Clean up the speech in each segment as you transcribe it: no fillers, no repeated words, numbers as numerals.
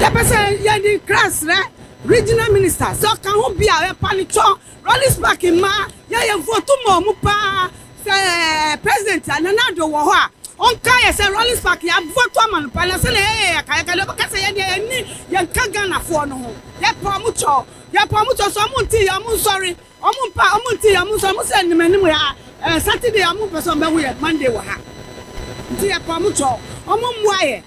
Yɛpɛ sɛ yɛde nkra srɛ Regional Minister sɛ ɔka ho bi a yɛpa no kyɛw. Rawlings Park mmaa yɛyɛ vote ma ɔmo paa. Sɛ President Nana Addo wɔ hɔ a, ɔnka yɛ sɛ Rawlings Park yɛ vote ama no paa, na sɛnea yɛyɛ yɛ kayaka deɛ ɔbɛka sɛ yɛdeɛ yɛnni yɛnka Ghanafoɔ no ho. Yɛpa ɔmo kyɛw, yɛpa ɔmo kyɛw sɛ ɔmo nte yɛ, ɔmo nsɔre, ɔmo mpa ɔmo nte yɛ, ɔmo nsɔre. Ɔmo sɛ anim anim yɛ Saturday, ɔmo mpɛ sɛ ɔmo bɛho yɛ Monday wɔ ha, nti yɛpa ɔmo kyɛw, ɔmo mmoa yɛ.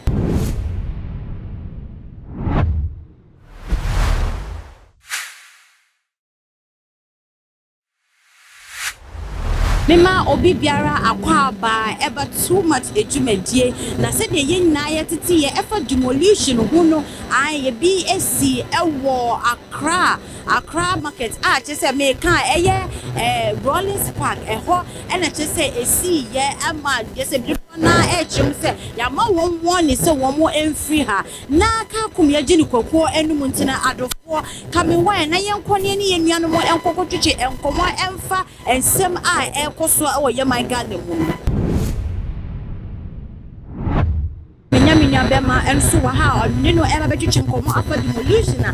Mema obi biara akwaaba ɛba Too Much edwumadie, na sɛdeɛ yɛn nyinaa yɛtete yɛ ɛfa demolition ho no, ayɛ bi esi ɛwɔ Accra Market a kyerɛ sɛ meka ɛyɛ Rawlings Park ɛhɔ, ɛna kyerɛ sɛ esi yɛ ama yɛ sɛ dodoɔ naa ɛkyerɛ mu sɛ yɛama wɔn wɔn ne sɛ wɔn mfiri ha na kaakum yɛgye ne kɔkɔɔ anim. Ntina adɔfoɔ kame wɔn na yɛnkɔ ne yɛn nuanom nkɔkɔ twitwi nkɔmɔ ɛmfa nsɛm a ɛrekɔ so wɔ yɛman Ghana mu no. Menya me nua bɛma nso wɔ ha a ɔne no ɛba bɛtwitwi nkɔmɔ afa demolition a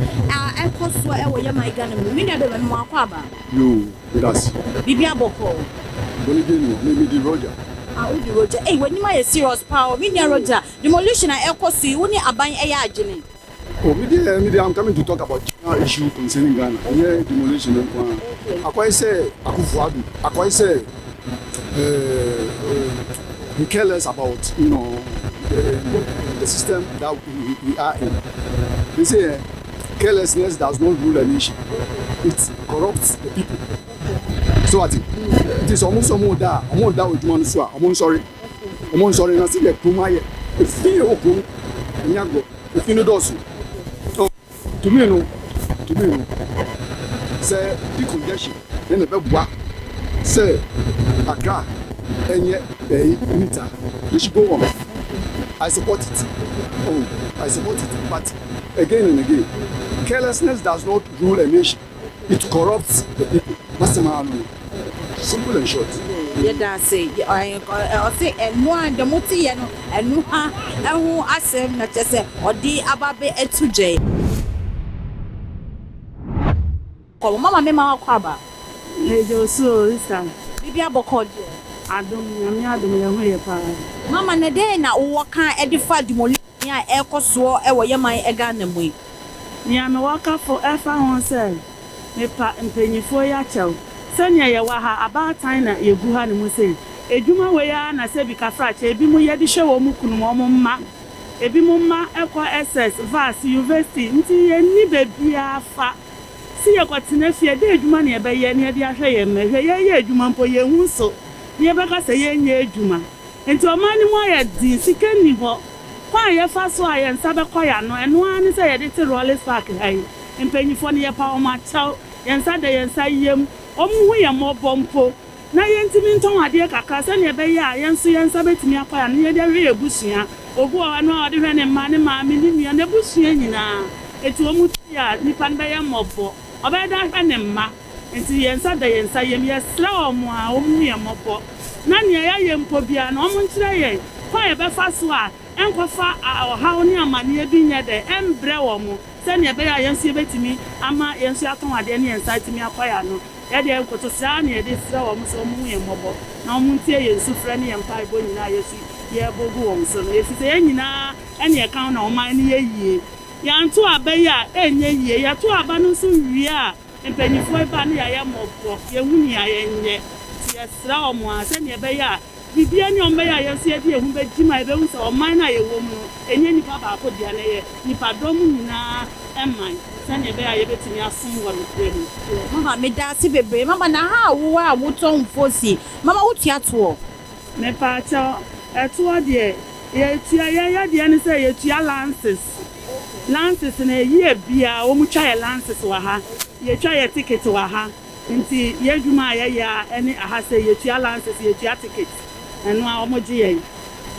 ɛkɔ so wɔ yɛman Ghana mu. Me nua bɛma no akɔ aba. Yo, medase. Biribi abɔkɔ? Bɔne bi ni me di Roger. A wodi Roger. Ei, w'anim ayɛ serious paa o. Me nua Roger, demolition a ɛkɔ so yi, wo ne aban ɛyɛ adwene? Oh, me deɛ, I'm coming to talk about general issue concerning Ghana. Ɛnyɛ demolition nko ara. Akɔyɛ sɛ Akufo-Addo, akɔyɛ sɛ he care less about the system that we are in. They say carelessness does not rule a nation. It corrupts the people. So what? It is almost ɔmo da ɔmo da odwuma no so a ɔmo nsɔre. Ɔmo nsɔre na sɛ yɛ kurom ayɛ. Efi yɛ wɔ kurom. Ɛnyɛ agorɔ. Efi no dɔɔso. To me no, sɛ decongestion ne na ɛbɛboa sɛ Accra ɛnyɛ ɛyi neater, they should go on. I support it. Oh, I support it, but again and again, carelessness does not rule a nation. It corrupts the people. Masɛm ano no, simple and short. Yɛda ase. Ɔse ɛno a deɛ mote yɛ no, ɛno ha ɛho asɛm na kyerɛ sɛ ɔde aba bɛ atu gya kɔ. Mama, me ma wakɔ aba. Ɛgye osu o, sista. Biribi abɔkɔ deɛ? Adom, Nyame adom, yɛn ho yɛ paa. Mama, na dɛn na wowɔ ka ɛde fa demolition a ɛrekɔ soɔ ɛwɔ yɛman Ghana mu yi? Nea mewɔ ka fo ɛfa ho sɛ mepa mpanyinfoɔ yi akyɛw sɛnea yɛwɔ ha, abaatan na yɛgu ha ne mu sei, edwuma wei ara na sɛ bi kafrakyɛ ebi mu yɛde hwɛ wɔn mu kunu, wɔn mma, ebi mu mma ɛkɔ SS vas university, nti yɛnni beebiara fa si yɛkɔtena fie de adwuma na yɛbɛyɛ na yɛde ahwɛ yɛn mma. Hwɛ, yɛyɛ adwuma mpo, yɛn ho so na yɛbɛka sɛ yɛnyɛ adwuma, nti ɔman no mu ayɛ den, sika nni hɔ. Kwan a yɛfa so a yɛn nsa bɛkɔ yɛn ano, ɛno ara ne sɛ yɛde te Rawlings Park ha yi. Mpanyinfoɔ no, yɛpa wɔn akyɛw, yɛn nsa da yɛn nsa yam, wɔn ho yɛn mmɔbɔ mpo na yɛntumi ntɔn adeɛ kakra sɛnea ɛbɛyɛ a yɛn nso yɛn nsa bɛtumi akɔ yɛn ano, yɛde ahwɛ yɛn abusua. Obi wɔ hɔ no a ɔde hwɛ ne mma, ne maame, ne nua, n'abusua nyinaa. Eti wɔn ti a nipa no bɛyɛ mmɔbɔ, ɔbɛyɛ de ahwɛ ne mma, nti yɛn nsa da yɛn nsa yam, yɛsrɛ wɔn a wɔn ho yɛn mmɔbɔ na nea yɛayɛ mpo biara no, wɔn nkyerɛ yɛn kwan a yɛbɛfa so a ɛnkɔfa ɔhaw ne amanneɛ bi nyɛ dɛ ɛmbrɛ wɔn, sɛnea ɛbɛyɛ a yɛn nso yɛbɛtumi ama yɛn nso yɛatɔn adeɛ ne yɛn nsa atumi akɔ yɛn ano. Yɛdeɛ nkotosrɛ na yɛde srɛ wɔn sɛ wɔn ho yɛn mmɔbɔ na wɔn ntie yɛn sufrɛ ne yɛn mpaebɔ nyinaa yɛ so yɛrebɔ gu wɔn so no, ɛfiri sɛ yɛn nyinaa ɛne yɛka ho na ɔman no yɛ yie. Yɛanto aba yi a ɛnyɛ yie, yɛto aba no nso wie a, mpanyinfoɔ yi ba ne yɛayɛ mmɔbɔ, yɛhu nea yɛnyɛ, nti yɛsrɛ wɔn a sɛnea ɛbɛyɛ a biribiara ne wɔn bɛyɛ a yɛn nso yɛde yɛn ho bɛgye mu a yɛbɛhu sɛ ɔman no a yɛwɔ mu no, ɛnyɛ nipa baako deɛ, na yɛ nipadɔm nyinaa ɛman, sɛnea ɛbɛyɛ a yɛbɛtumi asom wɔ nokorɛ mu. Mama, meda ase bebree. Mama, na ha a wowɔ a wotɔn mfosi, mama, wotua toɔ? Mepaakyɛw, ɛtoɔ deɛ yɛtua. Yɛyɛ deɛ ne sɛ yɛtua license. License na ɛyi biara wɔn twa yɛ license wɔ ha, yɛtwa yɛ ticket wɔ ha, nti yɛ adwuma a yɛyɛ a ɛne aha sɛ yɛtua license, yɛtua ticket, ɛno a wɔn gye yɛn.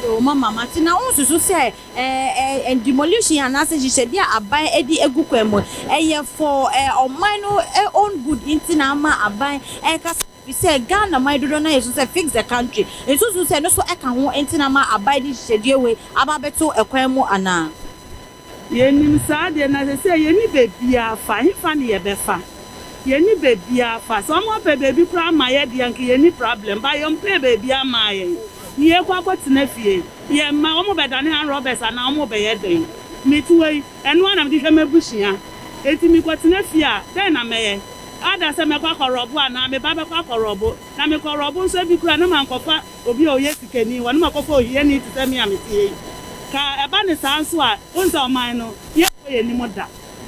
Yo, mama, mate. Na wonsusu sɛ ɛɛ ɛɛ demolition anaasɛ nhyehyɛdeɛ a aban de egu kwan mu ɛyɛ for ɔman no own good, nti na ama aban ɛkasa fi sɛ Ghana man dodoɔ no ayɛ so sɛ fix the country, nsusu sɛ ɛno so ɛka ho nti na ama aban de nhyehyɛdeɛ wei aba abɛto ɛkwan mu anaa? Yɛnim saa deɛ, na seesei yɛnni baabiara fa. Hefa ne yɛbɛfa? Yɛnni baabiara fa. Sɛ wɔn apɛ baabi koraa ama yɛ deɛ, anka yɛnni problem. But yɛmpɛɛ baabiara mmaa yɛn. Ne yɛkɔ akɔtena fie. Yɛn mma, wɔn bɛdane armed robbers anaa wɔn bɛyɛ dɛn? Mete hɔ yi, ɛno ara na mede hwɛ m'abusua. Enti mekɔtena fie a, dɛn na mɛyɛ? Ada sɛ mɛkɔ akɔ rob anaa me ba bɛkɔ akɔ rob. Na mekɔ rob nso ebi koraa na mankɔfa obi a ɔyɛ sikani hɔ, na makɔfa ohiani te sɛ me a mete ha yi. Ka ɛba no saa nso a, wohu sɛ ɔman no, yɛnkɔ yɛn anim da.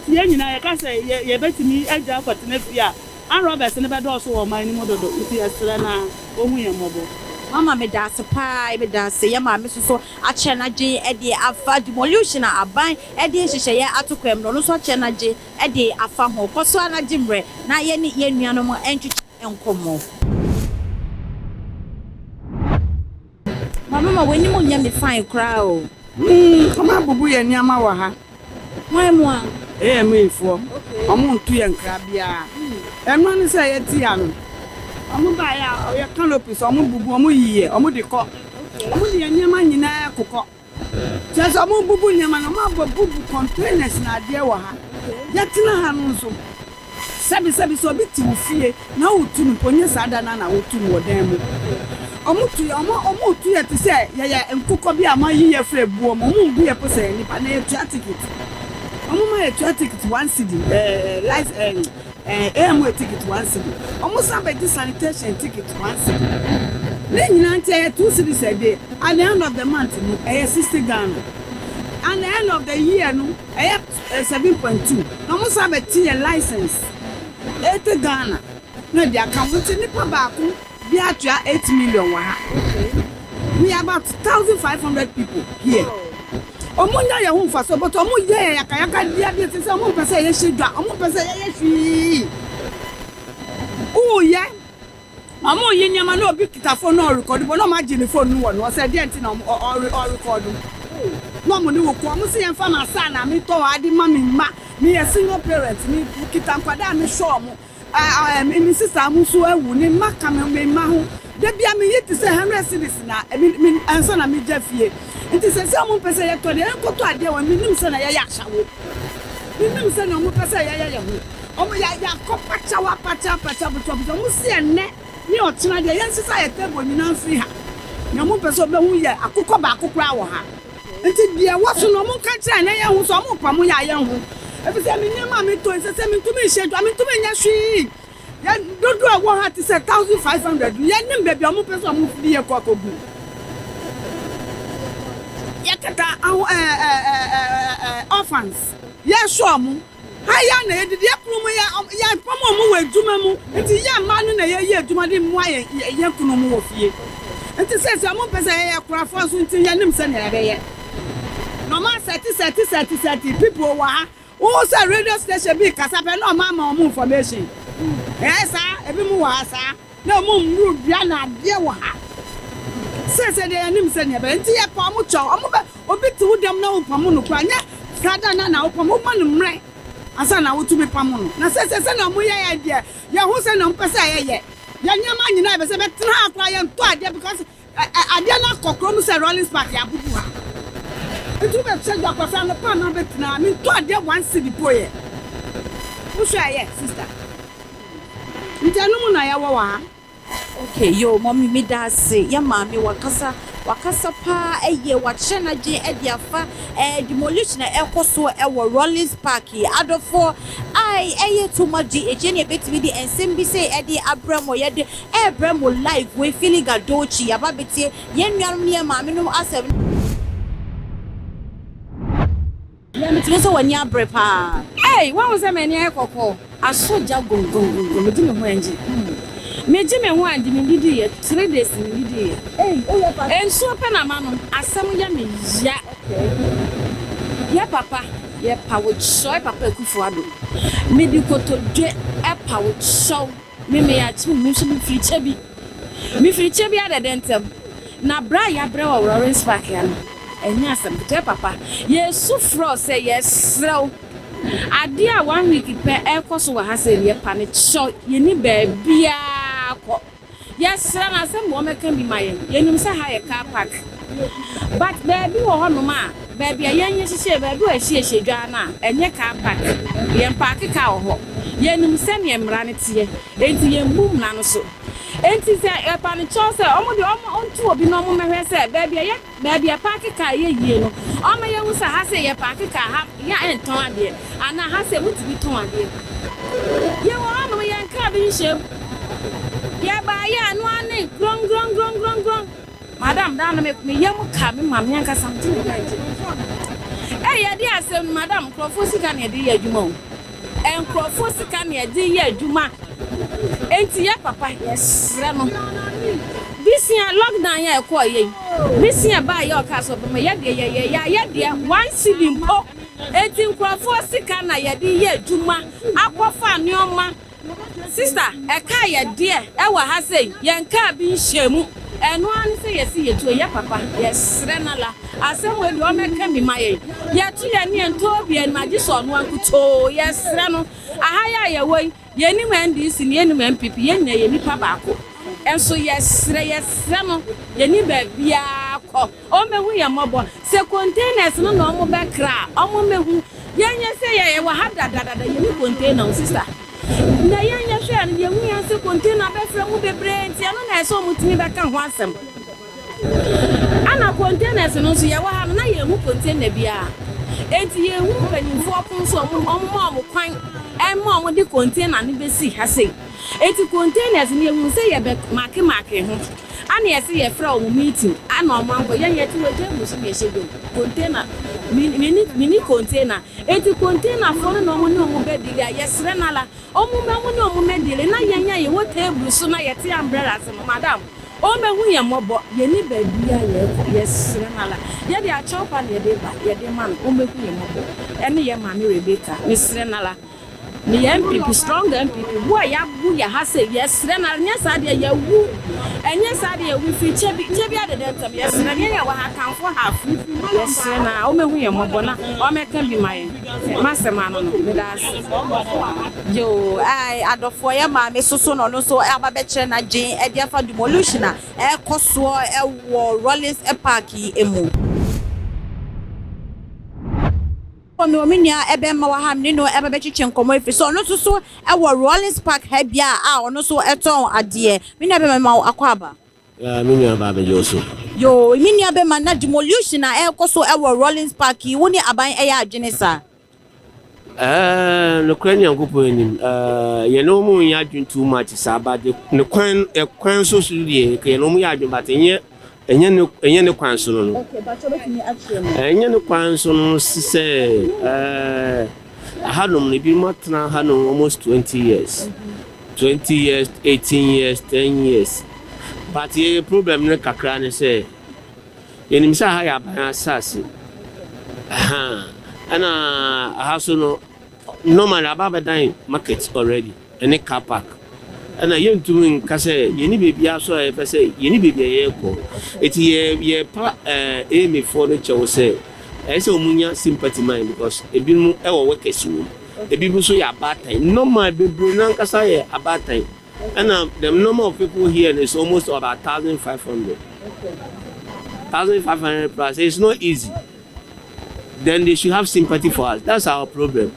Nti yɛn nyinaa yɛka sɛ yɛ, yɛbɛtumi agya akɔtena fie a, armed robbers no bɛdɔɔso wɔ ɔman no mu dodo. Nti yɛsrɛ na wɔhu yɛn mmɔbɔ. Mama, medaase paa, medaase. Yɛ maame soso akyerɛ n'adwene de afa demolition a aban de nhyehyɛeɛ ato kwan mu no, ɔno nso akyerɛ n'adwene de afa ho. Kɔ so ara na gye mmerɛ na yɛne yɛn nuanom ntwetwe nkɔmmɔ. Maame, ma w'anim nyɛ me fine koraa o. Ɔmo abubu yɛn nneɛma wɔ ha. Hwan mu a? AMA foɔ. Ɔmo nto yɛn nkra biara. Ɛno ne sɛ yɛte ya no. Ɔmo baeɛ a ɔyɛ canopies, ɔmo bubu, ɔmo yiyɛ, ɔmo de kɔ. Ɔmo de yɛn nneɛma nyinaa kokɔ. Kyerɛ sɛ ɔmo bubu nneɛma no, ɔmo abɔ bubu containers na adeɛ wɔ ha. Yɛtena ha no nso, sɛbi sɛbi, sɛ obi te wo fie na wotu no mpo, nyɛ saa da no na wotu no wɔ dan mu. Ɔmo tu yɛ, ɔmo tu yɛ te sɛ yɛyɛ nkokɔ bi a ɔmo ayi yɛ firi ebuo mu. Ɔmo mbu yɛ po sɛ yɛ nipa na yɛtua ticket. Ɔmo ma yɛtua ticket 1 cedi, light AMA ticket 1 cedi. Ɔmo san bɛgye sanitation ticket 1 cedi. Ne nyinaa nti ɛyɛ 2 cedis a day. At the end of the month no, ɛyɛ 60 Ghana. At the end of the year no, ɛyɛ 7.2. Na ɔmo san bɛte yɛ license 80 Ghana na de aka ho, nti nipa baako bi atua 8 million wɔ ha. We are about 1,500 people here. Ɔmo nya yɛn ho nfa so, but ɔmo yɛ yɛ yakayaka bia bi te sɛ ɔmo mpɛ sɛ yɛhyɛ dwa, ɔmo mpɛ sɛ yɛyɛ hwii. Woyɛ ɔmo yi nneɛma na obi kita phone na ɔrecord bɔ na ɔmo agye ne phone no wɔ no ɔsɛ deɛ nti na ɔmo ɔrecord na ɔmo ne wo ko. Ɔmo si yɛn fa ma sa na mi tɔ ade ma mi mma. Mi yɛ single parent, mi kita nkwadaa a mi hwɛ ɔmo. ɛɛ ɛɛ mi sister mo nso awu, ne mma ka mi mma ho. Debi a mi yi te sɛ 100 cedis na mi ɛnsa na mi gya fie. Nti sɛ ɔmo mpɛ sɛ yɛtɔ deɛ, yɛnkɔtɔ adeɛ wɔ mi nim sɛ na yɛyɛ ahyɛwo. Mi nim sɛ na ɔmo pɛ sɛ yɛyɛ yɛn ho. Ɔmo yɛ yɛakɔ pakyaw apakyaw apakyaw apakyaw. Ɔmo si ɛnɛ ne ɔkyena deɛ, yɛn sisa yɛ table nyinaa mfiri ha na ɔmo mpɛ sɛ ɔbɛhu yɛ akokɔ baako koraa wɔ ha. Nti deɛ wɔ so no, ɔmo nka kyerɛ na yɛn ho so ɔmo pam yɛ a yɛn ho, efisɛ mi nneɛma a mi tɔ nsɛ sɛ mi ntumi nhyɛ dwa, mi ntumi nyɛ hwee. Yɛ dodo a wɔ ha te sɛ 1,500, yɛn nim baabi a ɔmo pɛ sɛ ɔmo fi yɛ kɔ akɔgu. Yɛkita aho ɛɛ ɛɛ ɛɛ ɛɛ orphans, yɛsɔ ɔmo ha yɛ na yɛdidi. Yɛ kunu mu yɛ yɛ pam ɔmo wɔ adwuma mu, nti yɛ mmaa no na yɛyɛ adwuma de mmoa yɛ kunu mu wɔ fie. Nti sɛ ɔmo mpɛ sɛ yɛyɛ korafoɔ nso, nti yɛnim sɛ nea yɛbɛyɛ na ɔmo asɛte sɛte sɛte sɛte people wɔ ha. Wɔn sɛ radio station bi kasa pɛ na ɔmo ama ɔmo information. Ɛyɛ saa, ebi mu wɔ ha saa na ɔmo mmuru dua na adeɛ wɔ ha sɛ deɛ yɛnim sɛ nea ɛbɛyɛ. Nti yɛ pa ɔmo kyɛw. Ɔmo bɛ obi te wo dɛm na wo pam no kora nyɛ saa da na wo pam, wo ma no mmerɛ ansa na wotumi pam no. Na sɛ na ɔmo yɛ yɛ deɛ yɛho sɛ na ɔmo pɛ sɛ yɛyɛ yɛ nneɛma nyinaa, yɛ bɛ sɛ bɛtena ha koraa, yɛntɔ adeɛ because ɛ ɛ adeɛ no akɔ kurom sɛ Rawlings Park yɛ abubu ha. Nti wobɛhyɛ dwa kɔsɛ anɔpa na wobɛtena ha, mentɔ adeɛ 1 cedi po. Yɛ wohwɛ ɛyɛ sister, nti ɛno mu na yɛwɔ wɔ ha. Okay, yo, mommy, me da ase. Yɛ maame wakasa, wakasa paa. Ɛyɛ wakyerɛ n'adwene ɛde afa demolition a ɛkɔ so ɛwɔ Rawlings Park yi. Adɔfoɔ ai, ɛyɛ too much di ekyi ne ebetumi de nsɛm bi sɛ ɛde abrɛ mo. Yɛde ɛɛbrɛ mo live wɔ Filiga Dochi. Yaba betie yɛn nuanom ne yɛn maame nom asɛm. Yɛn mitumi sɛ wɔn ani abere paa. Hey, wɔn sɛ m'ani ayɛ kɔkɔɔ aso gya gomgomgom. Megye me ho angye, megye me ho angye. Mendidi yɛ 3 days, mendidi yɛ. Nsuo pɛ na ma no asɛm yɛ me ya. Yɛ papa, yɛ pa wo kyɛw. Papa Akufo Addo, mede kotodwe ɛpa wo kyɛw. Me me akyi me nso mefiri kyɛ bi, mefiri kyɛ bi adɛdɛ ntɛm na bra a yɛabrɛ wɔ Rawlings Park ya no, ɛnyɛ asɛm ketewa. Papa, yɛsu frɛ sɛ yɛserɛw adeɛ a one week pɛ ɛrekɔ so wɔ ha sɛ yɛpa ne kyɛw. Yɛni baabiaa kɔ. Yɛsrɛ no asɛm ma wɔmɛka bi ma yɛn. Yɛnim sɛ ha yɛ car park, but baabi wɔ hɔnom a Baabi a yɛn yɛhyehyɛɛ baabi a wɔhyiahyia dwa no a, ɛnyɛ car park. Yɛmpaake car wɔ hɔ. Yɛnim sɛdeɛ mmara no teɛ, enti yɛmmu mmara no so. Enti sɛ ɛba no kyɛw sɛ wɔn deɛ wɔnto obi na wɔmmɛhwɛ sɛ baabi a yɛ baabi a paake car yɛ yie no, wɔmma yɛnhu sɛ ha sei yɛpaake car, ha yɛntɔn adeɛ, anaa ha sei motumi tɔn adeɛ. Yɛwɔ hɔnom, yɛn car bi nhyɛ mu. Yɛbaeɛ a, ɛno ara ne grɔngrɔngrɔngrɔngrɔn. Madam daa no me me yam ka me ma me ankasa me ti me ka nkyɛn. Ɛy yɛde asɛm no madam nkurɔfoɔ sika na yɛde yɛ adwuma o. Nkurɔfoɔ sika na yɛde yɛ adwuma. Enti yɛ papa yɛsrɛ no. Bisia lockdown yɛ ɛkɔɔ yɛ yi. Bisia baa yɛ ɔkaa sɛ ɔbɛma yɛ deɛ yɛ yɛ yɛ yɛ deɛ 1 cedi mpo. Enti nkurɔfoɔ sika na yɛde yɛ adwuma akɔfa nneɛma. Sister, ɛka yɛ deɛ ɛwɔ ha sei, yɛn kaa bi nhyɛ mu. Ɛno ara ne sɛ yɛsi yɛtuo yɛ papa, yɛsrɛ nala. Asɛm wei deɛ ɔmmɛka bi ma yɛn. Yɛto yɛn ne yɛntɔ obi anim agye sɛ ɔno ankutoo. Yɛsrɛ no. Aha yi a yɛwɔ yi, yɛnnim NDC ne yɛnnim NPP, yɛn nyinaa yɛ nipa baako. Nso yɛsrɛ, yɛsrɛ no, yɛnni baabiara kɔ. Ɔmmɛhu yɛn mmɔbɔ. Sɛ containers no na ɔmo bɛkra a, ɔmo mmɛhu. Yɛnyɛ sɛ yɛwɔ ha dadadada, yɛnni container o sister. Na yɛn yɛhwɛ no, yɛhu yɛn sɛ container bɛfrɛ mu bebree nti ɛno na ɛsɛ ɔmo tumi bɛka ho asɛm. Ana containers no nso yɛwɔ ha no na yɛnhu container biara. Enti yɛnhu mpanyinfoɔ ko nso ɔmo ma ɔmo kwan ɛma ɔmo de container no bɛsi ha sei. Enti containers no yɛhu sɛ yɛbɛ mark mark ho. Ana yɛsɛ yɛfrɛ ɔmo meeting ana ɔmo ankɔ yɛn yɛte wɔ table so na yɛhyɛ dwom container mini mini container. Enti container foɔ no na ɔmo ne ɔmo bɛ deal a yɛsrɛ nala ɔmo mɛ ɔmo ne ɔmo mɛ deal na yɛn a yɛwɔ table so na yɛte umbrella ase no madam ɔmo bɛhu yɛn mmɔbɔ yɛni baabi a yɛkɔ yɛsrɛ nala yɛde akyɛw pa na yɛde ba yɛde ma no ɔmo bɛhu yɛn mmɔbɔ ɛne yɛ maame Rebecca mesrɛ nala meyɛ NPP, strong NPP wo a yɛabu yɛ ha sɛ yɛsrɛ na nyɛ saa deɛ yɛwu ɛnyɛ saa deɛ yɛwu firi kyɛ bi kyɛ bi adeda ntam yɛsrɛ ne yɛn wɔ ha kamfo half yɛsrɛ na ɔmɛhu yɛn mmɔbɔ na ɔmɛka bi ma yɛn masɛm ano no meda ase. Yo, ai adɔfoɔ yɛ maame soso na ɔno nso aba bɛkyerɛ n'adwen ɛde afa demolition a ɛrekɔ soɔ ɛwɔ Rawlings Park yi mu. Me wɔ me nua ɛbɛma wɔ ha ne no ɛbɛ bɛtwetwe nkɔmɔ efiri so ɔno nso so ɛwɔ Rawlings Park ha bia a ɔno nso ɛtɔn adeɛ. Me nua bɛma ma akɔ aba. Ya, me nua ba abɛgye wo so. Yo, me nua bɛma na demolition a ɛrekɔ so ɛwɔ Rawlings Park yi, wo ne aban ɛyɛ adwene saa? Nokorɛ Nyankopɔn anim, yɛne wɔn nyɛ adwene too much saa, but ne kwan ɛkwan so deɛ yɛne wɔn yɛ adwene, but ɛnyɛ ne kwan so no. Okay, but wobɛtumi akyerɛ mu. Ɛnyɛ ne kwan so no sɛ hanom no ebinom atena hanom almost 20 years, 20 years, 18 years, 10 years, but yɛyɛ problem no kakra ne sɛ yɛnim sɛ ha yɛ aban asase ɛna aha so no normally aba abɛdan market already ɛne car park ɛna yɛntumi nka sɛ yɛni beebiara so a yɛpɛ sɛ yɛni beebi a yɛrekɔ eti yɛ yɛpa AMA foɔ no kyɛw sɛ ɛyɛ sɛ wɔn nya sympathy mind because ebinom ɛwɔ workers wɔ mu, ebinom nso yɛ abaatan normal bebree nankasa yɛ abaatan ɛna the number of people here is almost about 1,500, 1,500 plus. It's not easy. Then they should have sympathy for us. That's our problem.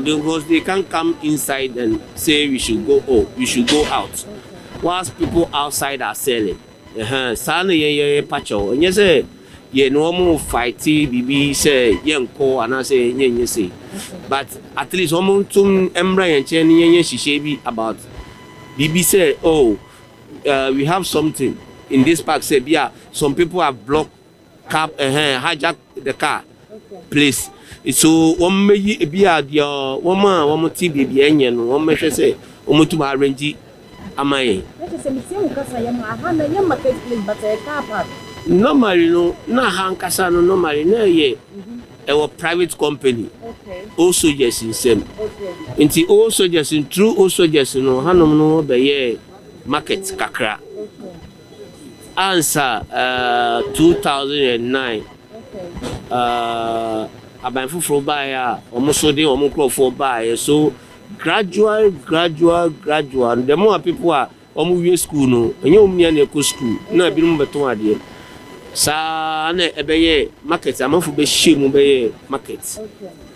Because they can't come inside and say we should go, oh, we should go out whilst people outside are selling. Saa na yɛn yɛ pakyɛw ɛnyɛ sɛ yɛ na wɔn fight biribi sɛ yɛnkɔ anaasɛ yɛn nyɛ sei, but at least wɔn ntum mmra yɛn nkyɛn ne yɛn yɛ hyehyɛ bi about biribi sɛ, oh, we have something in this park sɛ bi a some people have blocked car, hijack the car place, so wɔn mmɛyi ebi a deɛ wɔn a wɔn te beebi ɛnyɛ no wɔn mmɛhwɛ sɛ wɔn tum arrange ama yɛn. Ɛkyɛ sɛ metie wo kasa yɛ mu aha na ɛnyɛ market place but ɛyɛ car park. Normally no na ha nkasa no normally na ɛyɛ ɛwɔ private company old soldiers nsɛm nti old soldiers through old soldiers no hanom no bɛyɛ market kakra ansa 2009 aban foforɔ baeɛ a wɔn nso de wɔn nkurɔfoɔ baeɛ, so gradual, gradual, gradual, the more people a wɔn wie school no ɛnyɛ wɔn nyinaa na ɛkɔ school na ebinom bɛtɔn adeɛ. Saa na ɛbɛyɛɛ market, amanfo bɛhyɛɛ mu bɛyɛɛ market.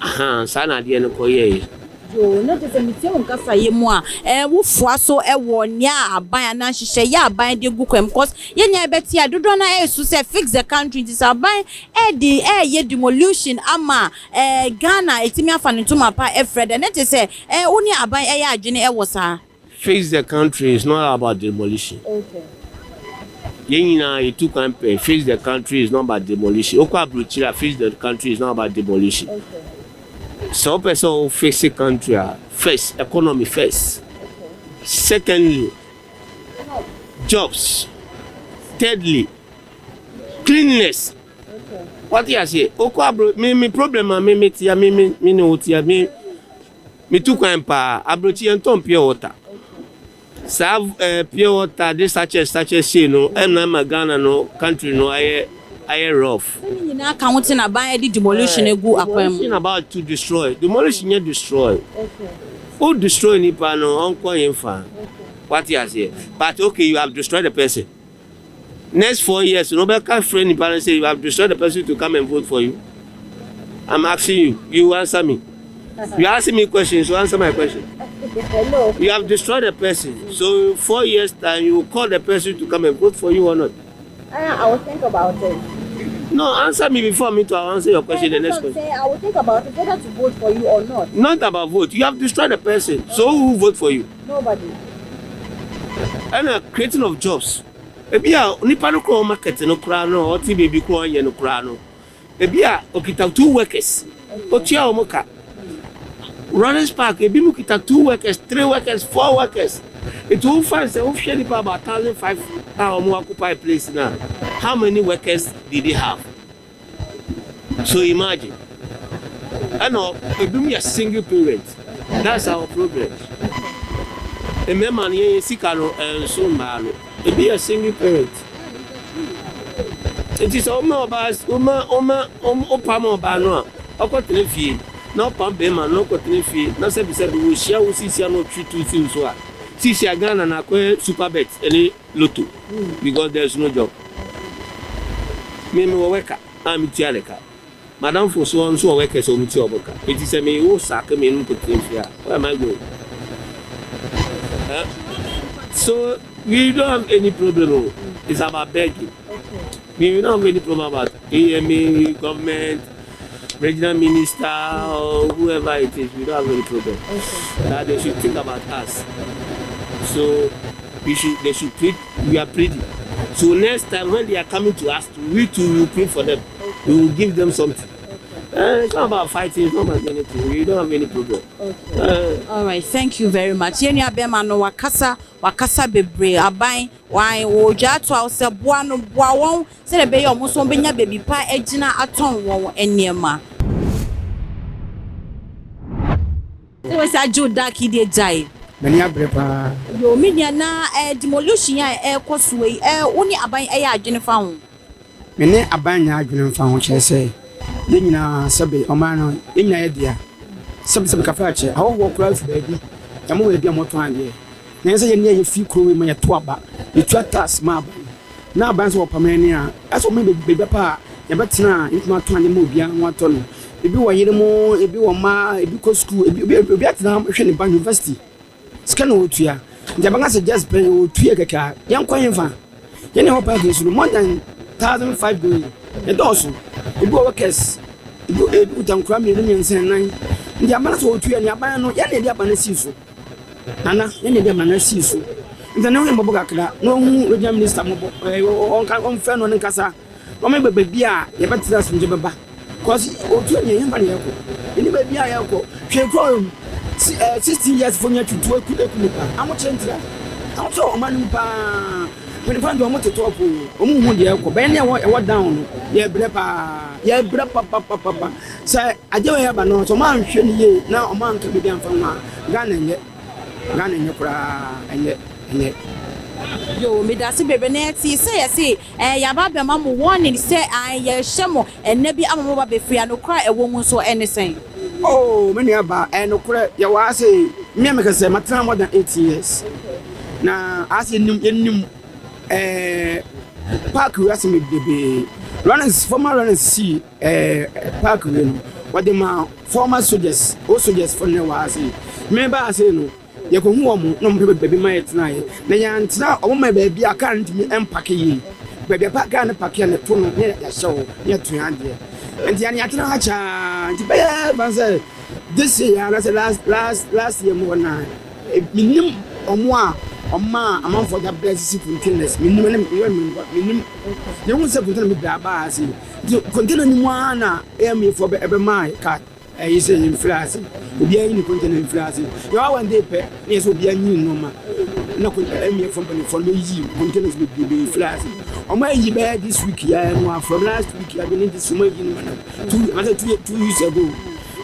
Ahaa, saa na adeɛ no kɔyɛeɛ. Yoo, na kyerɛ sɛ metie wo nkasayɛ mu a, eh, wofoa so wɔ nea aban anaa nhyehyɛeɛ a aban de agu kwan mu cos yɛn nyinaa yɛbɛte a dodoɔ no ara ɛresu sɛ fix the country nti sɛ aban ɛredi ɛreyɛ demolution ama eh, Ghana ɛtumi afa ne ntoma pa afira deɛ na kyerɛ sɛ eh, wo ne aban ɛyɛ adwene ɛwɔ saa. Fix the country is not about demolition. Yɛn nyinaa yɛtu kwan pɛ fix the country is not about demolition. Wokɔ aburokyire a fix the country is not about demolition. Sɛ wopɛ sɛ wo fix country a first economy first. Secondly jobs. Thirdly cleanliness. Wate aseɛ wokɔ aburo me me problem a me me tia me me me ne wo tia me. Metu kwan paa. Abrokyi yɛntɔn pure water. Saa eh, pure water de sachet sachet sei no ɛna ama Ghana no country no ayɛ ayɛ rough. Sɛ ne nyinaa ka ho te na aban de demolition agu akwan mu. Demolition about to destroy. Demolition nyɛ destroy. Wo destroy nipa no ɔnkɔ henfa? Wate aseɛ? But okay you have destroyed the person. Next 4 years no wobɛka frɛ nipa no sɛ you have destroyed the person to come and vote for you. I'm asking you, you answer me. You asking me questions, so answer my question. You have destroyed the person. So 4 years time you will call the person to come and vote for you or not? I will think about it. No, answer me before me to answer your question. The next question. I will think about it whether to vote for you or not. Not about vote. You have destroyed the person. So who will vote for you? Nobody. Ɛna creating of jobs. Ebi a nipa no kura market no koraa no ɔte beebi kura ɔnyɛ no koraa no. Ebi a okita two workers. Otua wɔn ka. Rawlings Park ebi mu kita two workers, three workers, four workers. Nti wo find sɛ wohwɛ nipa about 1,500 a wɔn occupy place na how many workers did they have? So imagine. Ɛna ebi mu yɛ single parent. That's our problem. Mmarima no yɛn sika no ɛnso mmaa no. Ebi yɛ single parent. Nti sɛ ɔma ɔbaa ɔma ɔma ɔpam ɔbaa no a ɔkɔtena fie na ɔpam bɛrima no ɔkɔtena fie na sɛbisɛbi wɔhyia wo sisia na ɔtwi tu si so a sisia Ghana na akɔyɛ super bet ɛne lotto because there is no job. Me me wɔ worker a me tua ne ka. Madamfo so nso wɔ workers a wɔn tua wɔn ka. Eti sɛ me wo sack me no kɔtena fie a where am I going? Huh? So we don't have any problem. Oh. It's about begging. We don't have any problem about AMA, government, regional minister, or whoever it is. We don't have any problem. That they should think about us. So we should they should plead. We are pleading. So next time when they are coming to us, we too will pray for them. We will give them something. It's not about fighting, it's not about anything. We don't have any problem. All right, thank you very much. Yɛn nua bɛrima no wakasa wakasa bebree aban wan wɔdwa ato a sɛ boa no boa wɔn sɛdeɛ ɛbɛyɛ ɔmo nso bɛnya baabi pa agyina atɔn wɔn nneɛma. Sɛ wɔsi agye o dark yi deɛ gyae. M'ani abere paa. Yo, me nua na demolition a ɛrekɔ so yi, wo ne aban ɛyɛ adwene fa ho? Me ne aban nyɛ adwene mfa ho kyerɛ sɛ yɛn nyinaa sɛbe ɔman no yɛn nyinaa yɛ dea. Sɛbe sɛbe kafa akyɛ ahɔhoɔ koraa fi baabi ɛmo wɔ baabi a wɔtɔn adeɛ. Na yɛn sɛ yɛn ne yɛfi kuro yi ma yɛto aba yɛtua tax ma aban na aban sɛ wɔpam yɛn a ɛsɛ wɔn baabi pa a yɛbɛtena a yɛtumi atɔn adeɛ ma obiara ho atɔ no. Ebi wɔ yere mu, ebi wɔ mmaa, ebi kɔ sukuu, ebi obi obi atena hwɛ ne ba university sika na wɔtua nti abɛka sɛ just pɛ wɔtua kɛkɛ a yɛnkɔ yɛn fa yɛn ɛwɔ park so no more than 1,005 going yɛdɔɔso ebi wɔ workers ebi ebi kuta nkura mmienu mmiɛnsa nnan nti aban sɛ wɔtua ne aban no yɛn na yɛde aban no si so nana yɛn na yɛde aban no si so nti ne ho yɛ mmɔbɔ kakra na ɔhu regional minister mmɔbɔ ɛɛ ɔnka ɔnfrɛ no ne nkasa wɔn bɛ baabi a yɛbɛtena asomdwe bɛba cause otu ne yɛn fa ne yɛkɔ ɛni baabi a yɛkɔ hwɛ kuro 16 years fo nyɛ tutu eku eku nipa ahokyere ntira ahokyere ɔman no mu paa mpanyinfoɔ deɛ ɔmo te top o ɔmo hu deɛ ɛkɔ bɛyɛ ne ɛwɔ ɛwɔ down no yɛbrɛ paa yɛbrɛ papapapa sɛ adeɛ wɔ yɛba no sɛ ɔmo anhwɛ ne yie na ɔmo anka biribi amfa ho a Ghana nyɛ Ghana nyɛ koraa ɛnyɛ ɛnyɛ. Yo, medase bebree na yɛte sɛ yɛse yɛaba bɛma mo warning sɛ yɛhyɛ mo ɛnɛ bi ama mo ba bɛfiri a nokorɛ a ɛwɔ mu nso ɛne sɛn? Oh, me nua ba, ɛnokorɛ yɛwɔ ase mmea meka sɛ matena more than 8 years na ase yɛnim yɛnim ɛɛ. Park wei asɛm bebrebe. Rawlings, former Rawlings sii ɛɛ park wei no, wɔde ma former soldiers, old soldiers fo no wɔ ha sei. Me baa ha sei no, yɛkɔhu wɔn na wɔn pɛ baabi ma yɛtenaeɛ. Na yɛantena a, wɔn ma baabi a kaa no ntumi mpake yie. Baabi a kaa no pake a na ɛto no na yɛahyɛ hɔ na yɛto yɛn adeɛ. Nti yɛn yɛatena ha kyaa nti bɛyɛ fan sɛ this year anaasɛ last last last year mu hɔ na menim wɔn a wɔmaa amanfoɔ de abrɛ sisi containers menim ne meyɛ menim yɛhu sɛ container bebree aba ha sei nti container no mu ara na AMA foɔ bɛ ɛbɛmaa kaa Ɛyi sɛ yɛmfiri ase, obiara nyi ne container mfiri ase. Yɛwɔ one day pɛ na yɛ sɛ obiara nyi ne nneɛma na ɛmmiɛfoɔ mpanimfoɔ no bɛyi containers bebrebe mfiri ase. Wɔn ayi bɛyɛ this week yɛ mu a from last week yɛ ne this wɔn ayi no mana two anasɛ 2 weeks ago.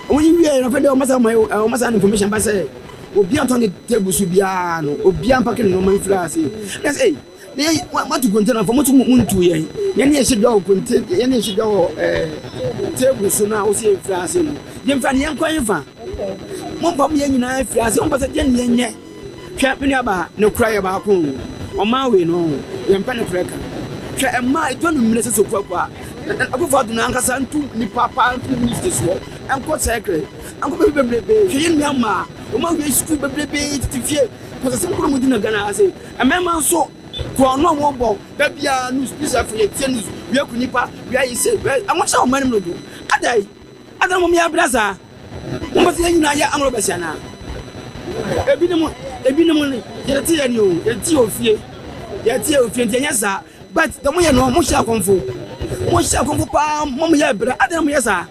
Wɔn yi wie no afɛ deɛ wɔn asa wɔn wɔn asa information ba sɛ obiara tɔn ne table so biara no obiara mpake ne nneɛma mfiri ase. Na sɛ na yɛ moato container fo moto mo ntu yɛn yɛn ne yɛhyɛ dwa wɔ container yɛn ne yɛhyɛ dwa wɔ table so no a wɔsɛ yɛn firi ase no yɛn fa ne yɛn kɔ yɛn fa mo mpa mo yɛn nyinaa firi ase wɔn pɛ sɛ deɛ ne yɛn nyɛ. Hwɛ, me nua baa, ne kora yɛ baako o, ɔman wei no yɛn pɛ ne korɛ ka. Hwɛ, mmaa ɛdɔ no mmerɛ sɛ sɛ okuakua Akufo Addo no ankasa ntu nipa paa mfiri ministry soɔ nkɔ sɛkere nkɔ baabi bebrebe. Hwɛ yɛn nua mmaa wɔn awie sukuu bebrebe tete fie kɔsɛsɛm koro mu di na Ghana ha sei. Mmarima nso, korɔno a wɔbɔ da biara news, news afei yɛtie news, wia ku nipa, wia yi se, wia ahokyerɛ wɔ ɔman no mu dodo. Adɛn? Adɛn na mom yɛ abira saa? Mompɛ sɛ yɛn nyinaa yɛ amrɔbɛs anaa? Ebinom, ebinom ne, yɛtete yɛn o, yɛtete yɛ ofie, yɛtete yɛ ofie nti ɛnyɛ saa. But deɛ moyɛ no, mohyɛ akɔmfo, mohyɛ akɔmfo paa, mom yɛ abira, adɛn na moyɛ saa?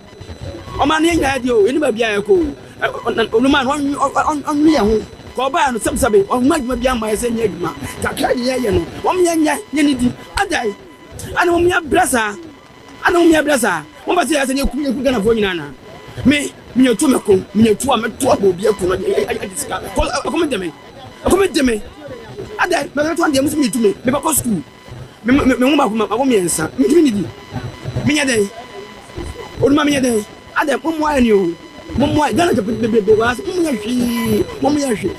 Ɔman no yɛn nyinaa deɛ o, yɛnni baabi a yɛkɔ o. Onuma no, ɔnwene yɛn ho. Ka ɔbaa no, sɛbesɛbe, ɔmma adwuma biara mma yɛ sɛ nyɛ adwuma. Kakra deɛ yɛyɛ no, wɔn yɛn nyɛ, yɛn nidi. Adɛn? Ana wɔn yɛ brɛ saa? Ana wɔn yɛ brɛ saa? Wɔn ba sɛ yɛ sɛ yɛku yɛku Ghanafoɔ nyinaa na. Me, menya tu mɛko, menya tu a mɛto abɔ obi aku no agye sika. Ɛkɔm de me, ɛkɔm de me. Adɛn? Mɛto adeɛ, mo sɛ menya tu me, mebɛkɔ sukuu. Me me me ho baako mako mmiɛnsa mentumi nidi. Menyɛ dɛn? Onuma menyɛ dɛn? Adɛn mo mmoa yɛn o. Mo mmoa Ghana kyɛ bebrebe wɔ ase mo yɛ hwee mo yɛ hwee.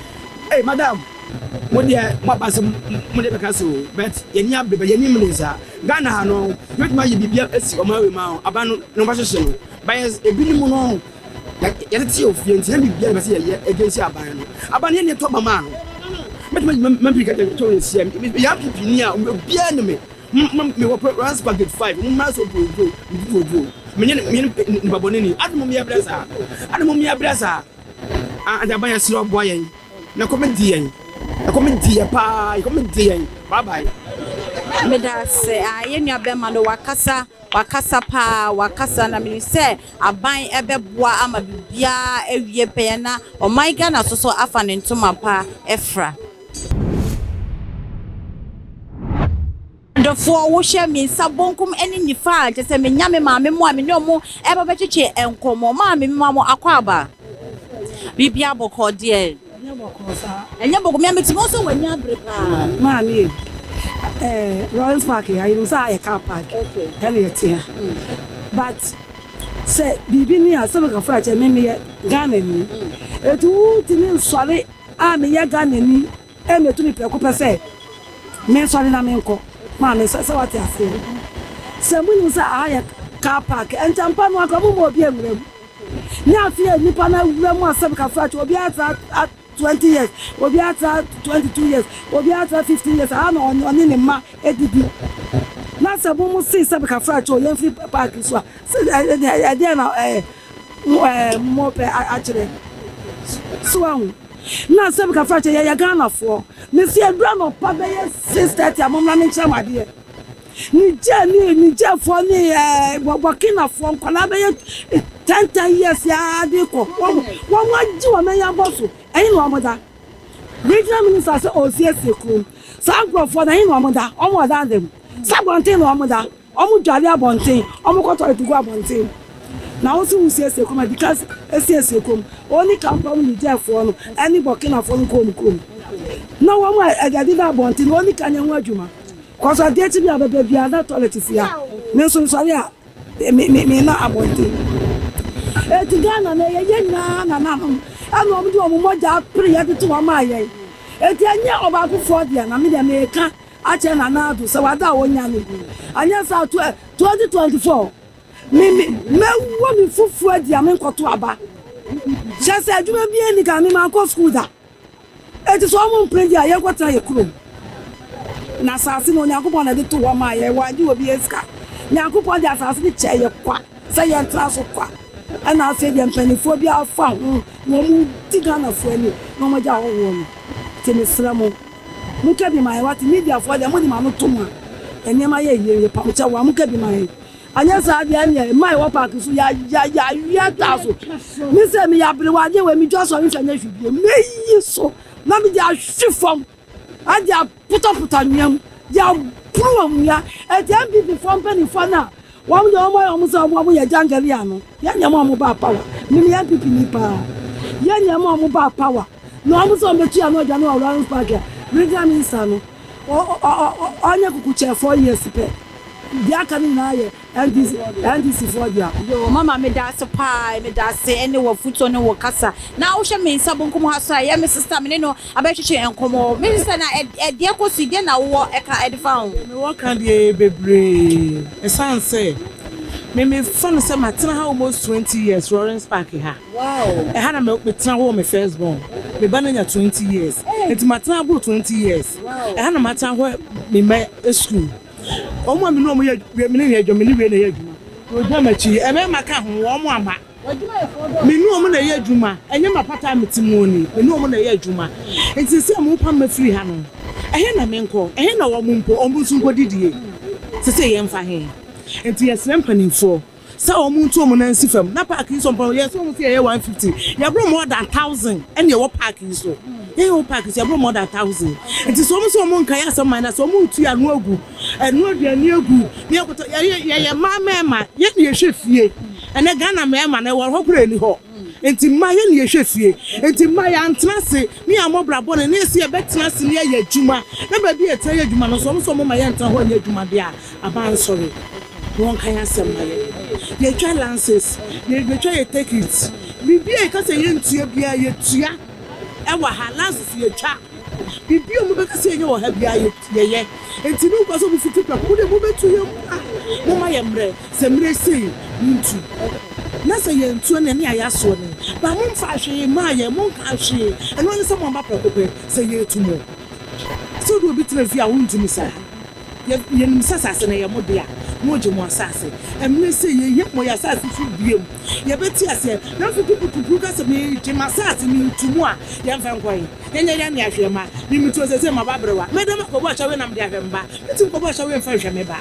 Hey madam mo deɛ mo aba sɛ mo deɛ bɛka so but yɛn ni abere yɛn ni mmiri saa. Ghana ha no yɛbɛtumi ayɛ biribi asi ɔman wei ma aba no na wɔn ahyehyɛ no. But ebinom no Yɛtete wɔ fie nti na biribiara yɛpɛ sɛ yɛyɛ against aban no. Aban no yɛn na yɛtɔ ba maa no. Mɛtumi ayi mampiri ka kyerɛ wɔn sɛ meyɛ NPP ni a obiara nim me. Mewɔ Rans Park gate 5 mo mmra so oduro medidi oduro. Menyɛ menyɛ nipa bɔne ni. Ade mo mmea brɛ saa. Ade mo mmea brɛ saa. Ah, ade aban yɛsrɛ ɔboa yɛn. Na kɔm di yɛn. Na kɔm di yɛn paa. Kɔm di yɛn. Bye bye. Meda ase. Ah, yɛn nua bɛrima no wakasa, wakasa paa, wakasa na menim sɛ aban bɛboa ama biribiara awie pɛyɛ na ɔman Ghana nso so afa ne ntoma pa afira. Adɔfoɔ, wohwɛ me nsa bonkum ne nifa a, kyerɛ sɛ menya me maame mo a me ne ɔmo ɛba bɛtwetwe nkɔmmɔ. Maame, mema mo akwaaba. Biribiara bɔkɔɔ deɛ? Ɛnyɛ bɔkɔɔ saa. Ɛnyɛ bɔkɔɔ. Mea metumi hu sɛ w'ani abere paa. Maame, eh, Lawrence Park ya, yɛnim sɛ ayɛ car park. Ɛna yɛte ha. But sɛ biribi ni a, sɛ mekafra kyɛ me meyɛ Ghanani. Eti wotumi nsɔre a meyɛ Ghanani ɛmɛtu me prɛko pɛ sɛ mensɔre na menkɔ. Maame, sɛ wate aseɛ. Sɛ monim sɛ aha yɛ car park, ɛntɛmpa no anka momma obi nwura mu. Ne afei a nnipa no awura mu asɛm kafra kyɛ obi atra 20 years, obi atra 22 years, obi atra 15 years, aha na ɔne ne mma adidi. Na sɛ mo mo se sɛ kafra kyɛ yɛmfiri park so a, sɛ ɛdeɛ na ɛɛ mo pɛ akyerɛ. So ahu. Na sɛ kafra kyɛ yɛyɛ Ghanafoɔ. Mesi aduru anɔpa bɛyɛ 6:30 a mommra menkyerɛ mo adeɛ. Niger ne Nigerfoɔ ne ɛɛ Burkinafoɔ nkwadaa bɛyɛ 10 10 years aa de kɔ wɔn agye wɔn ani abɔ so ɛyi na wɔn da. Regional minister sɛ ɔresiesie kurom saa nkurɔfoɔ na ɛyi na wɔn da. Wɔn wɔ dan dɛm sɛ abɔnten na wɔn da. Wɔn dware abɔnten, wɔn kɔ toilet gu abɔnten na wɔn nso wosiesie kurom adi ka esiesie kurom. Wɔn ni kampa mu Nigerfoɔ no ɛne Burkinafoɔ no kɔ wɔn kurom na wɔn a ɛde da abɔnten wɔn ni ka nyɛ ho adwuma. Kɔsɔ adeɛ kyi bi a bɛbɛ biara na toilet si ha. Me nso nsɔre a me me me na abɔnten. Eti Ghana na ɛyɛ yɛn nyinaa nananom ɛna wɔn de wɔn mogya apere yɛ tete wɔn maa yɛn. Eti ɛnyɛ ɔbaakofoɔ deɛ na me deɛ meka. akyerɛ Nana Addo sɛ wada a ɔnyane. Anyɛ saa a, 2024 me me mɛwɔ me fufuo adi a menkɔto aba. Kyerɛ sɛ adwuma biara nni Ghana, me mankɔ sukuu da. Enti sɛ wɔn mpene deɛ a, yɛnkɔtena yɛn kurom. Na asase no, Onyankopɔn na ɛde too hɔ maa yɛn, wannye obiara sika. Nyankopɔn de asase no kyɛɛ yɛn kwa sɛ yɛntena so kwa. Ɛna afei deɛ mpanimfoɔ bi afa ho na wɔredi Ghanafoɔ ani na wɔagya ahɔhoɔ no. Nti mesrɛ mo, monka bi ma yɛn, wate? Mediafoɔ deɛ, mode mo ano to mu a, nneɛma yɛ yie. Yɛpa mo kyɛw a, monka bi ma yɛn. Anyɛ saa deɛ ɛneɛ mma ɛwɔ park so ya ya ya wia taa so. Me sɛ meyɛ aberewa adeɛ wei medwa so a memfa nyɛ hwee bio. Mɛyi so na mede ahwe fam ade apotɔpotɔ anwea mu de aboro anwea. Ɛti NPP foɔ mpanimfoɔ no a wɔn deɛ wɔn ayɛ wɔn sɛ wɔn yɛ jangali ano. Yɛn nneɛma a wɔn baa power. Me meyɛ NPP ni paa. Yɛn nneɛma a wɔn baa power na wɔn sɛ wɔn bɛtu ano adwane wɔ Lawrence Park a regional minister no ɔnyɛ kukukyɛ 4 years pɛ. Deɛ aka no nyinaa yɛ NDC NDC foɔ dea. Yoo mama meda ase paa meda ase ɛne wɔ futuo ne wɔ kasa na wohwɛ me nsa bonkum ha so a ɛyɛ me sister me ne no abɛtwetwe nkɔmmɔ me sister na ɛdeɛ kɔ so yi deɛ na wowɔ ɛka ɛde fa ho. Mewɔ ka deɛ bebree ɛsiane sɛ me mefa no sɛ matena ha almost 20 years Lawrence Park ha. Ɛha na metena hɔ wɔ me first born me ba no anya 20 years nti matena aboro 20 years ɛha na matena hɔ me mma school. Wɔn a me ne wɔn yɛ adwuma, me ne yɛ adwuma, me ne wei na ɛyɛ adwuma. Wɔgyina m'akyi, mmarima ka ho, wɔn ama. Me ne wɔn na ɛyɛ adwuma, ɛnyɛ m'apata a mete mu ni, me ne wɔn na ɛyɛ adwuma. Nti sɛ wɔpam me firi ha no, ɛhe na menkɔ? Ɛhe na wɔn mpo, wɔn nso nkɔdidie? Sɛ sɛ yɛmfa he? Nti yɛsrɛ mpanimfoɔ sɛ wɔn ntu wɔn nan nsi fam na park yi so mpo yɛsɛ wɔn sɛ yɛyɛ 150, yɛboro more than 1,000 ɛna ɛwɔ park yi so. Yɛyɛ wɔ park yi so, yɛboro more than 1,000. Nti sɛ wɔn sɛ wɔn nka yɛ asɛm man na sɛ wɔn retu ano agu, ɛno aduane agu, ne yɛkɔtɔ, yɛyɛ yɛyɛ mmaa mmarima, yɛn na yɛhwɛ fie. Ɛnɛ Ghana mmarima no ɛwɔ hɔ koraa ɛni hɔ. Nti mmaa yɛn na yɛhwɛ fie. Nti mmaa yɛantena ase ne yɛammɔ bra bɔne ne yɛsɛ yɛbɛtena ase ne yɛayɛ adwuma. Na baabi a yɛtena yɛ adwuma no nso wɔn sɛ wɔn ma yɛntena hɔ nyɛ adwuma deɛ a, aban nsɔre na wɔnka yɛn asɛm ma yɛn. Yɛtwa license, yɛtwa yɛ ticket, biribi a yɛka sɛ yɛntua biara yɛtua ɛwɔ ha, license yɛtwa. Biribi a wɔbɛka sɛ yɛnyɛ wɔ ha biara yɛyɛ. Nti ne nkwa sɛ mofiti prɛko, mo deɛ mobɛtu yɛn mu a, momma yɛn mmerɛ, sɛ mmerɛ sei montu. Na sɛ yɛntu ɛne a yɛasoɔ ne, ba momfa hwee mmaa yɛn, monka hwee, ɛno ne sɛ moamba prɛko pɛ sɛ yɛretu mo. Sɛ wode obi tena fie a wontumi saa. Yɛnim sɛ asase no yɛ mo dea, mogye mo asase. Mmerɛ sɛ yɛhia mo yɛ asase so biom, yɛbɛte aseɛ. Na afei pupupupuru ka sɛ megye m'asase mentu mu a, yɛmfa nkɔ he? Yɛnyɛ yɛn ne ahwɛ mma. Memetuo sɛ sɛ maba aberewa. Mɛdam akɔbɔ ahyɛwe na mede ahwɛ mba. Mɛtumi kɔbɔ ahyɛwe mfa nhwɛ me ba.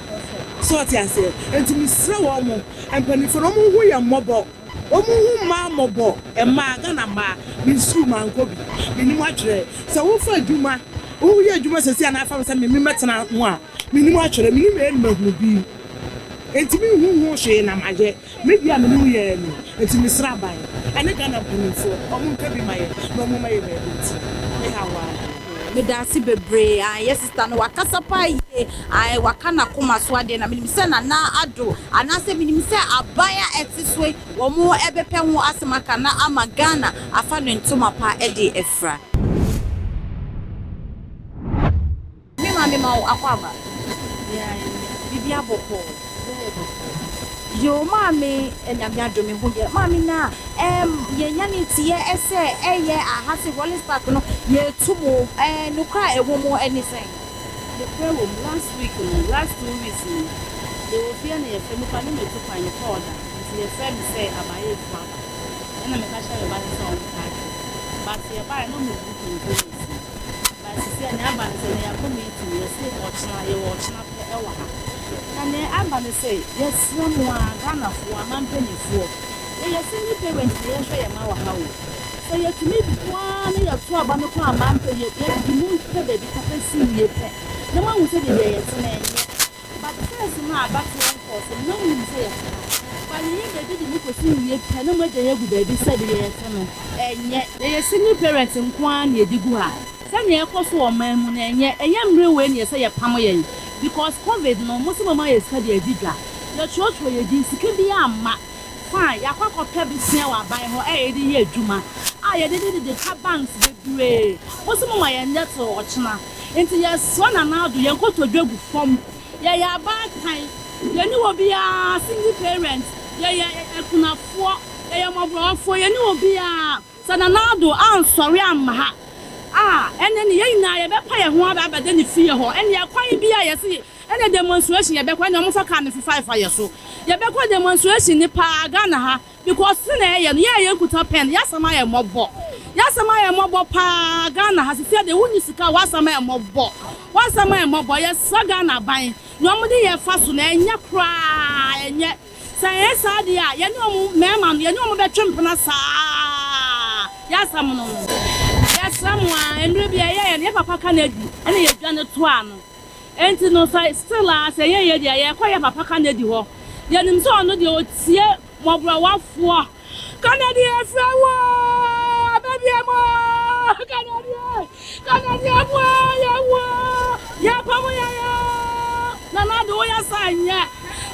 Sɛ ɔte aseɛ. Enti mesrɛ wɔn mo, mpanimfoɔ no, wɔn hu yɛn mmɔbɔ. Wɔn hu mmaa mmɔbɔ. Mmaa, Ghana mmaa, me sukuu mankɔ bi. Menim atwerɛ. Sɛ wofa adwuma, woyɛ adwuma sɛsi anaa afa me sɛ me mɛtena ho a, menim atwerɛ. Menim A na mahunu B. Enti menhu ho hwee na mayɛ. Me deɛ a me ne wo yɛ ni. Enti mesrɛ aban ɛne Ghana mpanimfoɔ, wɔn nka bi ma yɛn na wɔn mma yɛ baabi ntena. Me haw ara no. Meda ase bebree. Ae, yɛ sister no wakasa paa yie. Ae, waka n'akoma so adeɛ na menim sɛ Nana Addo anaasɛ menim sɛ aban a ɛte so yi wɔn ɛbɛpɛ ho asɛm aka na ama Ghana afa ne ntoma pa de afira. Me maame ma wo akwaaba. Biribi abɔkɔɔ. Yoo maame, Nyame adom me ho yɛ. Maame na ɛɛm yɛnya ne nteɛ sɛ ɛyɛ aha se Rollins Park no yɛtu mo ɛɛ nokorɛ a ɛwɔ mu ɛne sɛn? Nokorɛ wɔ mu, last week no, last 2 weeks no, yɛwɔ fie na yɛfrɛ me koraa na metu kwan mekɔɔ da nti yɛfrɛ me sɛ abayeefoɔ aba ɛna meka kyerɛ me ba no sɛ ɔmpaake but yɛbaeɛ na ɔmo bu containers no but sisi a nea aba ne sɛ nea yɛakɔ meeting yɛse ɔkyena yɛwɔ ɔkyena pɛ ɛwɔ ha na nea aba ne sɛ yɛsrɛ mo a Ghanafoɔ aman mpanimfoɔ yɛyɛ single parent na yɛhwɛ yɛn mma wɔ ha o sɛ yɛtumi boa na yɛto aba no kɔ aman mpɛ yɛ yɛde mu pɛ baabi papa si wie pɛ na moahu sɛ baabi a yɛte no ɛnyɛ. But first no a abatoɔ nkɔɔ so no na monim sɛ yɛte ha but yɛyɛ baabi de mo kɔsi wie pɛ na moagya yɛn agu baabi sɛ baabi a yɛte no ɛnyɛ. Yɛyɛ single parent nko ara na yɛdi gu ha. Sɛnea ɛkɔ so wɔ ɔman mu no ɛnyɛ. Ɛnyɛ mmere wei na ɛsɛ yɛpam yɛn because covid no mo se moma yɛ sika de adi dwa. Yɛtwerɛtwerɛ yɛn din sika biara mma. Fine yɛakɔ akɔpɛ besia wɔ aban hɔ a yɛde yɛ adwuma a yɛde de dede ka banks bebree. Mo se moma yɛn nyɛ till ɔkyena. Nti yɛsrɛ Nana Addo yɛn nkotodwe gu fam. Yɛyɛ abaatan, yɛnni obiara, single parent, yɛyɛ akunafoɔ, yɛyɛ mmɔborɔwafoɔ, yɛnni obiara. Sɛ Nana Addo ansɔre amma ha a, ɛnne ne yɛn nyinaa yɛbɛpa yɛn ho aba abɛda ne fie hɔ. Ɛnneɛ kwan biara yɛse ɛnneɛ demonstration yɛbɛkɔ, ɛnneɛ wɔmfa car no mfefaefa yɛn so. Yɛbɛkɔ demonstration no paa Ghana ha because sɛnea ɛyɛ no yɛn a yɛnkuta pen y'asɛm ayɛ mmɔbɔ. Y'asɛm ayɛ mmɔbɔ paa Ghana ha. Sisi deɛ wonni sika a w'asɛm ayɛ mmɔbɔ. W'asɛm ayɛ mmɔbɔ. Yɛsrɛ Ghana aban nea wɔde yɛn fa so no ɛnyɛ koraa ɛnyɛ. Sɛ ɛnyɛ saa deɛ a, yɛne wɔn, mmarima no, yɛne wɔn bɛtwe mpena saa ara. Yɛn asɛm no no, yɛsrɛ mo ara, mmerɛ bi a ɛyɛeɛ no, yɛn papa ka no adi, ɛna yɛdwane toaa no. Enti no, sɛ still ara, sɛ ɛnyɛ yie deɛ a, yɛrekɔ yɛn papa ka no adi hɔ. Yɛnim sɛ ɔno deɛ, ɔtie mmɔborɔwafoɔ. Kennedy yɛfrɛ wo oo, abɛbie mu oo, Kennedy ee, Kennedy aboa yɛ wo oo, yɛpam yɛ yɛ oo, Nana Addo woyɛ saa nyɛ,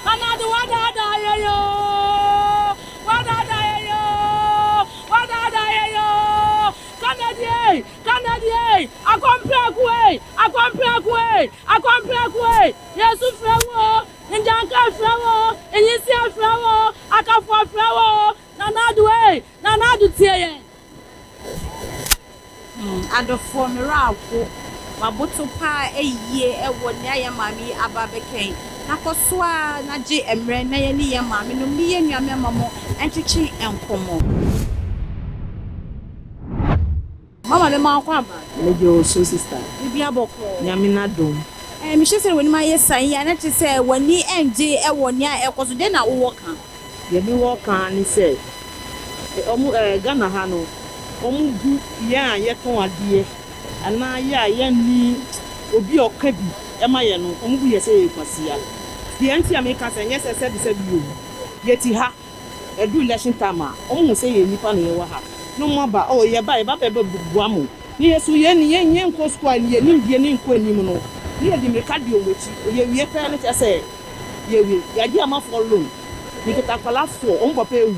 Nana Addo wadaadaa yɛ yɛ oo, wadaadaa yɛ yɛ oo, wadaadaa yɛ yɛ oo, Kennedy ee, Kennedy ee, Akɔmprɛko ee, Akɔmprɛko ee, Akɔmprɛko ee, yɛsu frɛ wo oo. Ngyanka frɛ wo o, Nyinsia frɛ wo o, Akafoɔ frɛ wo o, Nana Addo ei, Nana Addo tie yɛn. Hmm adɔfoɔ me werɛ aho, maboto paa ayie wɔ nea yɛn maame yi aba abɛka yi, na kɔ so ara na gye mmerɛ na yɛne yɛn maame nom ne yɛn nua mmarima mo ntwetwe nkɔmmɔ. Mama me ma wo kɔ aba. Megye wo so sister. Biribiara bɔkɔɔ. Nyame n'adom. Eh, mehwɛ sɛ w'anim ayɛ san yi a, na kyerɛ sɛ w'ani ngye wɔ nea ɛrekɔ so. Dɛn na wowɔ ka? Deɛ me wɔ ka ara ne sɛ, wɔn eh, Ghana ha no, wɔn bu yɛn a yɛtɔn adeɛ anaa yɛ a yɛnni obi a ɔka bi ma yɛn no, wɔn bu yɛ sɛ yɛyɛ kwasia. Deɛ nti a meka sɛ, nyɛ sɛ sɛbi sɛbi o, yɛte ha. Ɛdu election time a, wɔn hu sɛ yɛn nnipa na yɛwɔ ha, na wɔn aba, oh yɛba, yɛba bɛ bɛ boa mo, ne yɛn nso yɛn yɛn yɛn nkɔ sukuu a yɛn nimdeɛ no nkɔ anim no, ne yɛde mmirika di wɔn akyi, yɛwie pɛ no kyerɛ sɛ yɛwie, yɛagye amafoɔ loan, mekita akwadaa four, wɔn papa awu,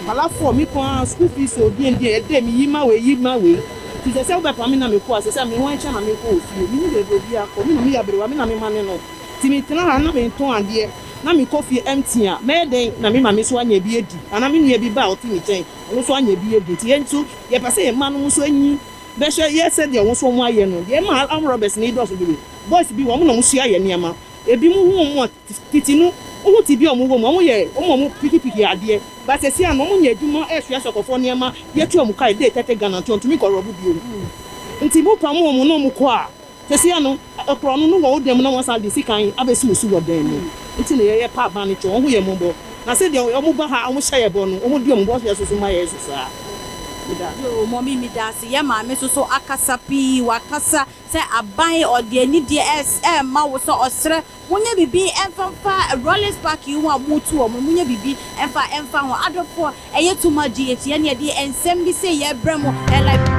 akwadaa four, me nko ara school fees o, deɛn deɛn, ɛdɛ meyi ma wei, yi ma wei, nti sɛ sɛ wobɛpa me na mekɔ a, sɛ sɛ me ho nkyɛn na mekɔ wɔ fie, menni baabi a obiara kɔ, me na meyɛ aberewa, me na memane no. Nti metena ha na mentɔn adeɛ na mekɔ fie empty a, mɛyɛ dɛn na me maame nso anya bi adi anaa me nua bi ba a ɔte me nkyɛn ɔno nso anya bi adi. Nti yɛn nso yɛpɛ sɛ yɛn mma nom nso anyin bɛhwɛ yɛ sɛdeɛ wɔn nso wɔn ayɛ no. Deɛ ɛma armed robbers no dɔɔso bebree, boys bi wɔ hɔ wɔn na wɔn sua yɛ nneɛma. Ebinom hu wɔn a tete no wohu tebea a wɔn wɔ mu, wɔn yɛ wɔn a wɔn piki piki adeɛ but seesei ano wɔn nya adwuma ɛresuasua nkurɔfoɔ nneɛma de atua wɔn ka a ɛde 30 Ghana nti wɔntumi nkɔ rɔbo bio. Nti mo pamo wɔn na wɔn kɔ a Sesia no, korɔno no wɔ wo dan mu na wɔasan de sekan abɛsi wo so wɔ dan mu. Nti na yɛyɛ pa aban no kyɛw, wɔn ho yɛ mmɔbɔ. Na sɛdeɛ wɔn ba ha a wɔhyɛ yɛ bɔ no, wɔn di wɔn bɔhyɛ so so ma yɛn nso saa. Meda ase. Yoo mummy medase yɛ maame soso akasa pii wakasa sɛ aban ɔde anidie ɛɛma wo sɛ ɔsrɛ monyɛ bibi ɛmfa mfa Rawlings park yi ho a motu wɔn no monyɛ bibi ɛmfa ɛmfa ho adɔfoɔ ɛyɛ too much GH yɛne yɛde nsɛm bi sei yɛbrɛ mo ɛɛ like.